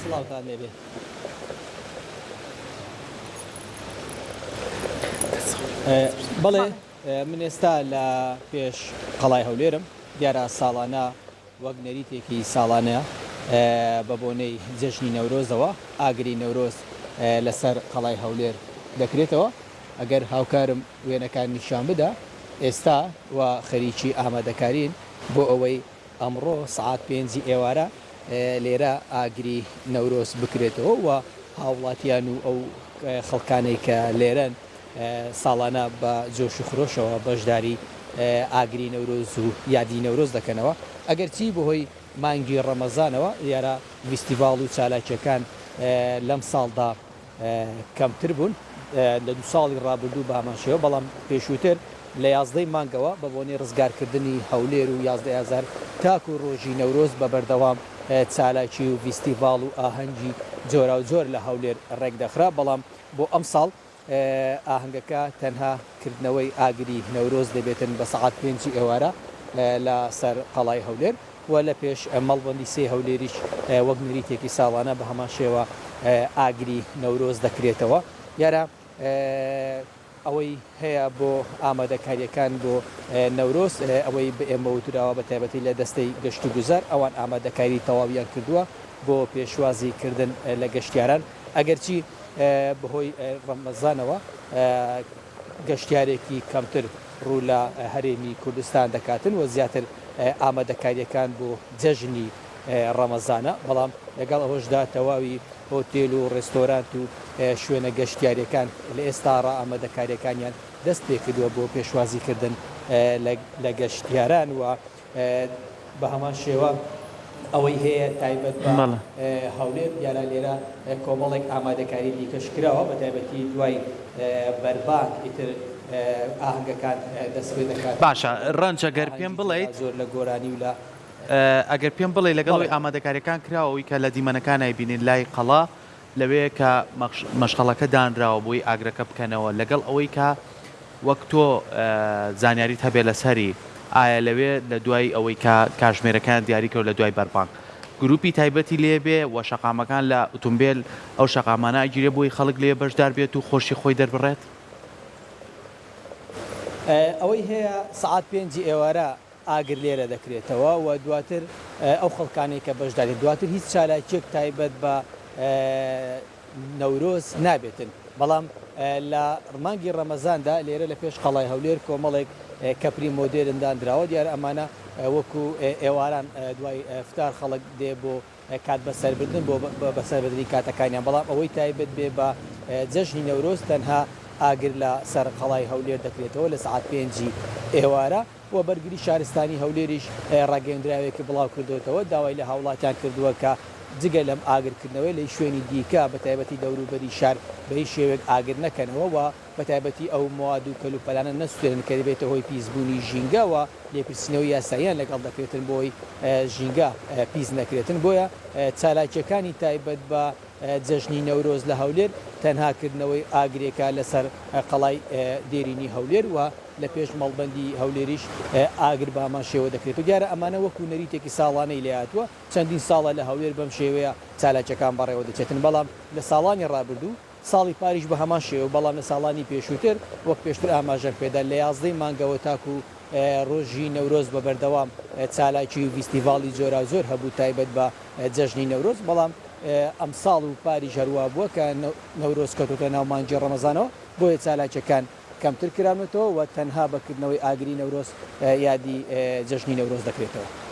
سڵاوتان لێبێ. بەڵێ من ئێستا لە پێش قەڵای هەولێرم، دیارە ساڵانە وەک نەریتێکی ساڵانە بە بۆنەی جەژنی نەورۆزەوە ئاگری نەورۆز لەسەر قەڵای هەولێر دەکرێتەوە، ئەگەر هاوکارم وێنەکان نیشان بدا، ئێستا وا خەریکی ئامادەکارین بۆ ئەوەی ئەمڕۆ سەعات پێنجی ئێوارە لێرە ئاگری نەورۆز بکرێتەوە و هاوڵاتیان و ئەو خەڵکانەی کە لێرەن ساڵانە بە جۆش و خرۆشەوە بەشداری ئاگری نەورۆز و یادی نەورۆز دەکەنەوە، ئەگەرچی بەهۆی مانگی ڕەمەزانەوە دیارە ڤیستیڤاڵ و چالاکییەکان لەمساڵدا کەمتر بوون لە دوو ساڵی ڕابردوو بە هەمان شێوە، بەڵام پێشووتر لە یازدەی مانگەوە بە بۆنەی ڕزگارکردنی هەولێر و یازدەی ئازار تاکو ڕۆژی نەورۆز بە بەردەوام چالاکی و ڤیستیڤاڵ و ئاهەنگی جۆراوجۆر لە هەولێر ڕێکدەخرا، بەڵام بۆ ئەمساڵ ئاهەنگەکە تەنها کردنەوەی ئاگری نەورۆز دەبێتن بە سەعات پێنجی ئێوارە لە سەر قەڵای هەولێر و لە پێش مەڵبەندی سێ هەولێریش وەک نەریتێکی ساڵانە بە هەمان شێوە ئاگری نەورۆز دەکرێتەوە. دیارە ئەوەی هەیە بۆ ئامادەکارییەکان بۆ نەورۆز ئەوەی بە ئێمە وتراوە بە تایبەتی لە دەستەی گەشتوگوزار ئەوان ئامادەکاری تەواویان کردووە بۆ پێشوازی کردن لە گەشتیاران ئەگەرچی بەهۆی ڕەمەزانەوە گەشتیارێکی کەمتر ڕوو لە هەرێمی کوردستان دەکاتن و زیاتر ئامادەکارییەکان بۆ جەژنی ڕەمەزانە، بەڵام لەگەڵ ئەوەشدا تەواوی هۆتێل و ڕێستۆرانت و شوێنە گەشتیارییەکان لە ئێستاڕا ئامادەکارییەکانیان دەست پێکردووە بۆ پێشوازیکردن لە گەشتیاران و بە هەمان شێوە ئەوەی هەیە تایبەت بە هەولێر، دیارە لێرە کۆمەڵێک ئامادەکاری دیکەش کراوە بە تایبەتی دوای بەربانگ ئیتر ئاهەنگەکان دەست پێ دەکات. باشە ڕەنج ئەگەر پێم بڵێیت. زۆر لە گۆرانی و لە. ئەگەر پێم بڵێی لەگەڵ ئەوەی ئامادەکاریەکان کراوە ئەوەی کە لە دیمەنەکان ئەیبینین لای قەڵا لەوێ کە مەشخەڵەکە دانراوە بۆی ئاگرەکە بکەنەوە لەگەڵ ئەوەی کە وەک تۆ زانیاریت هەبێ لەسەری ئایا لەوێ لە دوای ئەوەی کە کاژمێرەکەیان دیاری کرد لە دوای بەربانگ گروپی تایبەتی لێ بێ و شەقامەکان لە ئوتومبێل ئەو شەقامانە ئەگیرێ بۆی خەڵک لێ بەشدار بێت و خۆشی خۆی دەربڕێت؟ ئەوەی هەیە سەعات پێنجی ئێوارە ئاگر لێرە دەکرێتەوە و دواتر ئەو خەڵکانەی کە بەشداری دواتر هیچ چالاکیەک تایبەت بە نەورۆز نابێتن، بەڵام لە مانگی ڕەمەزاندا لێرە لە پێش قەڵای هەولێر کۆمەڵێک کەپری مۆدێرن داندراوە، دیارە ئەمانە وەکو ئێواران دوای فتار خەڵک دێ بۆ کات بەسەربردن بۆ بەسەربردنی کاتەکانیان، بەڵام ئەوەی تایبەت بێ بە جەژنی نەورۆز تەنها ئاگر لە سەر قەڵای هەولێر دەکرێتەوە لە سەعات پێنجی ئێوارە. و بەرگری شارستانی هەولێریش ڕاگەیەندراوێکی بڵاوکردۆتەوە داوای لە هاوڵاتیان کردووە کە جگە لەم ئاگرکردنەوەی لە شوێنی دیکە بە تایبەتی دەوروبەری شار بە هیچ شێوەیەک ئاگر نەکەنەوە و بە تایبەتی ئەو مواد و کەلوپەلانە نەسوتێنن کە دەبێتە هۆی پیسبوونی ژینگە و لێپرسینەوەی یاساییان لەگەڵ دەکرێتن بۆی ژینگە پیس نەکرێتن بۆیە چالاکیەکانی تایبەت بە جەژنی نەورۆز لە هەولێر تەنها کردنەوەی ئاگرێکە لەسەر قەڵای دێرینی هەولێر و لە پێش مەڵبەندی هەولێریش ئاگر بە هەمان شێوە دەکرێت و دیارە ئەمانە وەکو نەریتێکی ساڵانەی لێهاتووە چەندین ساڵە لە هەولێر بەم شێوەیە چالاکیەکان بەڕێوە دەچێتن بەڵام لە ساڵانی ڕابردوو ساڵی پاریش بە هەمان شێوە بەڵام لە ساڵانی پێشووتر وەک پێشتر ئاماژەم پێدا لە یازدەی مانگەوە تاکو ڕۆژی نەورۆز بە بەردەوام چالاکی و ڤیستیڤاڵی جۆراوجۆر هەبوو تایبەت بە جەژنی نەورۆز بەڵام ئەمساڵ و پاریش هەروا بووە کە نەورۆز کەوتۆتە ناو مانگی ڕەمەزانەوە بۆیە چالاکیەکان کەمتر کراونەتەوە و تەنها بە کردنەوەی ئاگری نەورۆز یادی جەژنی نەورۆز دەکرێتەوە.